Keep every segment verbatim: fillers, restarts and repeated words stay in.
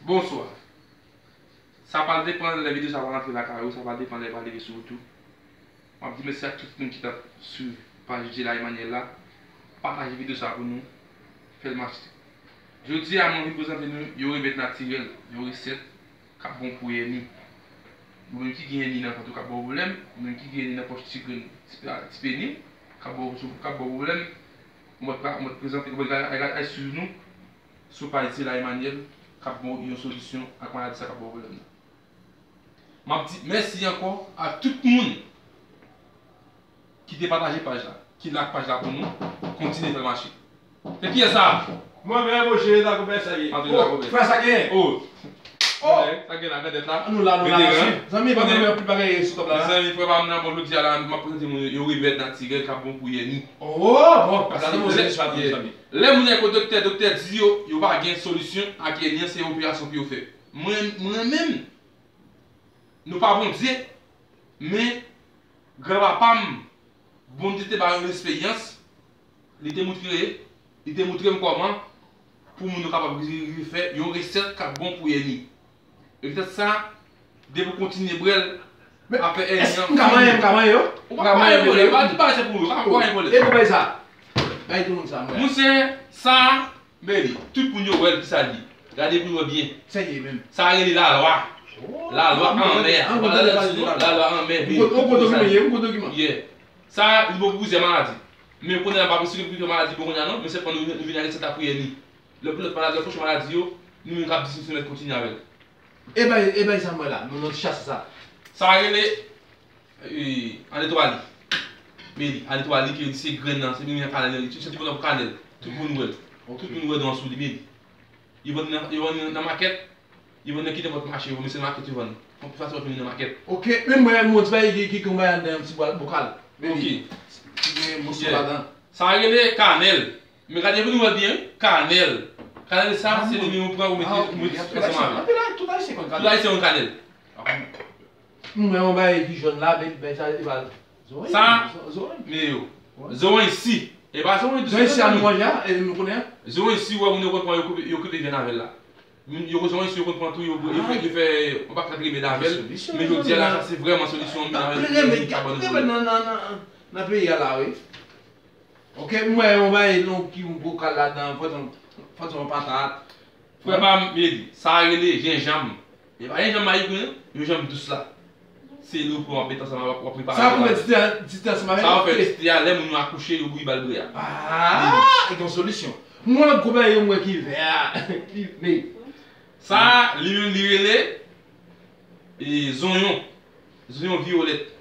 Bonswa. Sa pral depann lè videyo sa va rantre lakay ou, sa pral depann lè l pral rive sou ou tou. M ap di mèsi ak tout moun ki t ap swiv paj Djela Emmanuel la. Pataje videyo sa pou nou. Fè l mache. Jodi a, mwen vin prezante nou yon remèd natirèl, yon resèt k ap bon pou èni. Ou menm ki gen èni nan vant ou k ap ba w pwoblèm, ou menm ki gen èni nan pòch ti grenn, ti, ti peni, k ap ba w, k ap ba w pwoblèm, mwen t prezante, mwen t al swiv nou sou paj Djela Emmanuel, k ap ba w yon solisyon ak maladi sa k ap ba w pwoblèm nan. M ap di mèsi ankò a tout moun ki te pataje paj la, ki like paj la pou nou, kontinye fè l mache. Se kiyès sa? Mwen menm, Roger Dagobert, sa ye. Antre Dagobert. Frè, sa gen? Oh! Oh! Sa gen la, gade la. Nou la, nou la, mesye. Zanmi, pa gen anpil bagay sou kòb la. Mezanmi, frè pa m nan, bon, jodi a la, m ap prezante moun yon remèd natirèl k ap bon pou èni. Oh, bon, pase nou se sa, zanmi. Lè moun al kot doktè, doktè di yo, yo pa gen solisyon ak èni an, se operasyon pou yo fè. Mwen, mwen menm, nou pa Bondye, men granpapa m, Bondye te ba l yon esperyans, li te moutre, li te moutre m kòman pou moun yo kapab rive fè yon resèt k ap bon pou èni. E petèt sa, depi w kontinye bwè l, apre èni an, m ka manyen, m ka manyen yo? Ou pa ka manyen pou li, e pa tout bagay se pou ou, ou pa ka manyen pou li. E pou bagay sa? Bay tout moun sa, mwen. Monchè, sa, Meli, tout moun yo wè l, ki sa l ye. Gade pou nou wè byen. Sa l ye menm? Sa rele lalwa. Oh, lalwa anmè. Lalwa anmè. Mwen gwo dokiman, ye, mwen gwo dokiman. Yeah. Sa, li bon pou plizyè maladi. Men kounye a, m pa presize pou plizyè maladi bon kounye a, non, men sèlman nou, nou vin ak resèt la pou èni. Lòt, lòt maladi, lòt fòs maladi yo, nou menm k ap di si nou mèt kontinye avè l. E bay, e bay sa mwen la, nou, nou chase sa. Sa rele E, ale twa li. Men li, ale twa li ke li se grenn nan, se menm jan kanèl nan, li se ti bout tankou kanèl. Tout moun wè l. Tout moun wè dan sou li, men li. Yo vann nan, yo vann nan makèt, yo vann nan ki nenpòt mache, yo, men se nan makèt yo vann. Konn fason yo vin nan makèt. Ok, men mwen, mwen, ti bagay ki, ki, ki yon bagay anndan yon ti bwa-, bokal. Men li. Ok. Ki gen moso ladan. Sa rele kanèl. Men gade pou nou wè l byen, wi. Kanèl. Kanèl sa, se li menm ou pran, ou mete, ou mete ansanm avè l. Tout Ayisyen konn kanèl. Tout Ayisyen konn kanèl. M wè yon bagay ki jòn la, men, men sa, e pa zoranj. Sa, zoranj. Men yo. Zoranj si. E pa zoranj dous. Zoranj si a nou manje a, e nou konnen a. Zoranj si, ou wè moun yo konn pran, yo koupe, yo koupe vyann avè l la. Moun yo, zoranj si, yo konn pran tou, yo, yo fè, yo fè yon pakèt remèd avè l. Men jodi a la, sa se vrèman solisyon, men avè l, nan, nan, nan, nan peyi a la, wi. Ok, m wè yon bagay, non, ki yon bokal ladan, fòt yon, fòt yon patat. Frè pa m, Meli, sa rele jenjanm. E pa jenjanm mayik, non, jenjanm dous la. Se li w pran, w ap met ansanm avè, w ap prepare. Sa pou fè ti te, ti te ansanm avè l. Sa w fè ti te a, lè moun yo akouche, yo bouyi ba l bwè a. Ah, e gen yon solisyon. M wè lòt gwo bagay yo m wè ki vè a. Ki, men. Sa, li menm, li rele, e, zonyon. Zonyon viyolèt.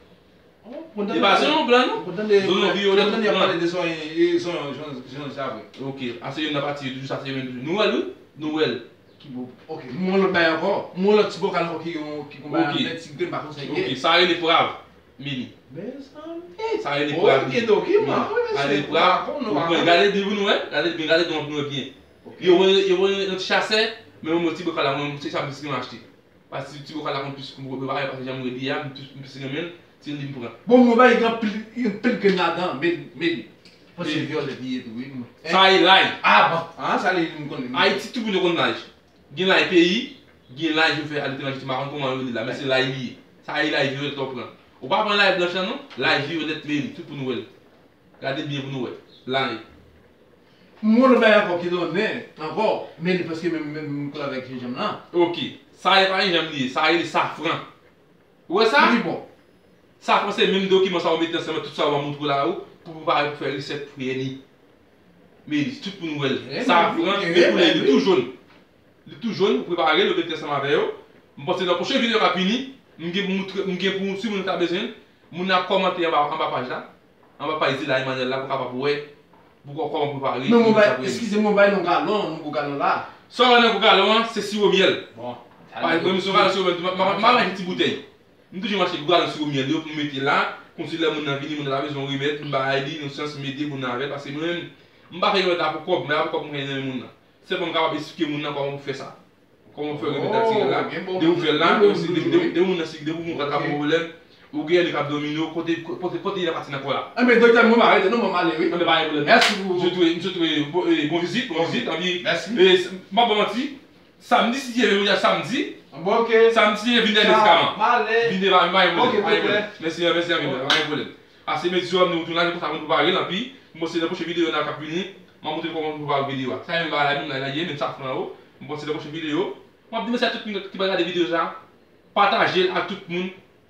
E pa zonyon blan, non. Zonyon viyolèt, ou pran. Zonyon, zonyon, zonyon, zonyon, sa vre. Ok, a se youn nan pati yo toujou, sa se youn toujou. Nou wè l, wi? Nou wè l. Ki bo-, ok, m wè lòt bagay ankò. M wè lòt ti bokal ankò ki yon, ki yon bagay anndan, ti grenn, pa konn sa l ye. Ok, sa rele prav, Meli. Mezanmi. Sa rele prav, Meli. Sa rele prav, ou pran, gade byen pou nou wè, gade byen, gade don pou nou wè byen. Yo voye, yo voye yon ti chasè, men mwen ti bokal la, mwen, se sa m plis renmen achte. Paske ti bokal la konn plis konn prepare, paske jan m redi a, m plis, m plis renmen l, se li m pran. Bon, mwen bay gen anpil, gen anpil grenn ladan, men, men li. Paske vyolèt li ye tou, wi. Sa e lay. Ah, bon. Ah, sa li, m konnen. Ayiti, tout moun yo konn lay. Gen lay peyi, gen lay yo fè aletranje, m pa konn kòman yo rele la, men se lay li ye. Sa e lay vyolèt ou pran. Ou pa pran lay blanch la, non. Lay vyolèt, men li, tout moun wè l. Gade byen pou nou wè. Lay. M wè yon lòt bagay ankò ki donnen ankò, men li paske menm, menm, menm koulè avèk jenjanm lan. Ok. Sa e pa jenjanm li ye, sa rele safran. Ou wè sa? Li bon. Safran se menm dokiman sa ou mete ansanm tout sa ou va montre la ou, pou prepare pou fè resèt pou èni. Men li, tout moun wè l. Safran, men koulè li tou jòn. Li tou jòn, ou prepare l, ou mete ansanm avè yo. M panse nan pwochen videyo k ap vini, m gen pou moutre, m gen pou, si moun ta bezwen l, moun nan ap kòmante anba, anba paj la, anba paj Djela Emmanuel la, pou kapab wè, pou kò-, kòman prepare. Men mwen bay, eskize m, mwen bay nan galon, nan gwo galon la. Sa w wè nan gwo galon an, se siwo myèl. Bon. Mwen menm, se yon galon siwo myèl, m ap, m ap, m ap achte ti boutèy. M toujou achte gwo galon siwo myèl yo pou m mete la, kòmsi lè moun nan vini, moun nan ta bezwen yon remèd, m bay li, yon chans, m ede moun nan avè l, paske mwen menm, m pa fè remèd la pou kòb, men a pou kòb mwen gen nan men moun nan. Sèlman m kapab esplike moun nan kòman pou fè sa. Kòman pou fè remèd natirèl la. De ou fè l la, de, de, de moun nan si, de ou moun ka gen pwoblèm, ou gen èni k ap domine w, kote, kote, kote li nan pati nan kò la. Enben, doktè, mwen m arete, non, mwen m ale, wi. Enben, pa gen pwoblèm. Mèsi pou. M swete, m swete bon, eh, bon vizit, bon vizit, anpi, eh, m pa ba w manti, Samdi, si Dye vle, jodi a samdi. Bon, ok. Samdi, si Dye vle, vin dèyè Escamant. Malè. Vin dèyè, pa gen pwoblèm. Ok, Pa gen pwoblèm. pwofè. Mèsi, mèsi anpil. Pa gen pwoblèm. Ase medya nou, nou la, nou konsa pou nou pare l, anpi m panse nan pwochen videyo nan k ap vini, m a montre kòman pou pare videyo a. Sa e menm bagay la, menm la, la ye, menm sa fran yo. M panse nan pwochen videyo. M ap di mèsi a tout moun ki pral gade videyo sa. Pataje l ak tout moun.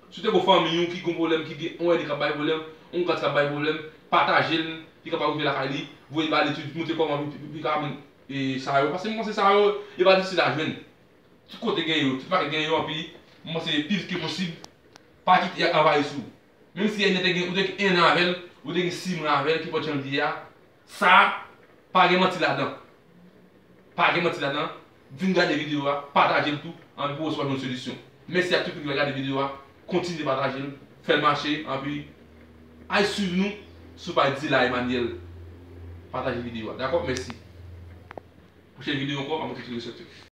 Si w te gon fanmi w ki gon pwoblèm, ki gen yon èdmi k ap bay pwoblèm, yon gad k ap bay pwoblèm, pataje l, li kapab rive lakay li, voye l ba li tou, montre kòman pou, pou, pou li ka jwenn e sa yo. Paske m panse sa yo, e pa difisil a jwenn. Tout kote gen yo, tout pakèt gen yo, anpi m panse pi vit ke posib, pa kite y anvayi sou ou. Menm si èdmi te gen, ou te gen en an avè l, ou te gen sis mwa avè l, kenpòt jan l ye a, sa, pa gen manti ladan. Pa gen manti ladan. Vin gade videyo a, pataje l tou, anpi pou w resevwa yon solisyon. Mèsi a tout moun ki va gade videyo a, kontinye pataje l, fè l mache, anpi al swiv nou sou paj Dila Emmanuel. Pataje videyo a, dakò? Mèsi. Pwochen videyo ankò, m ap montre tout resèt yo.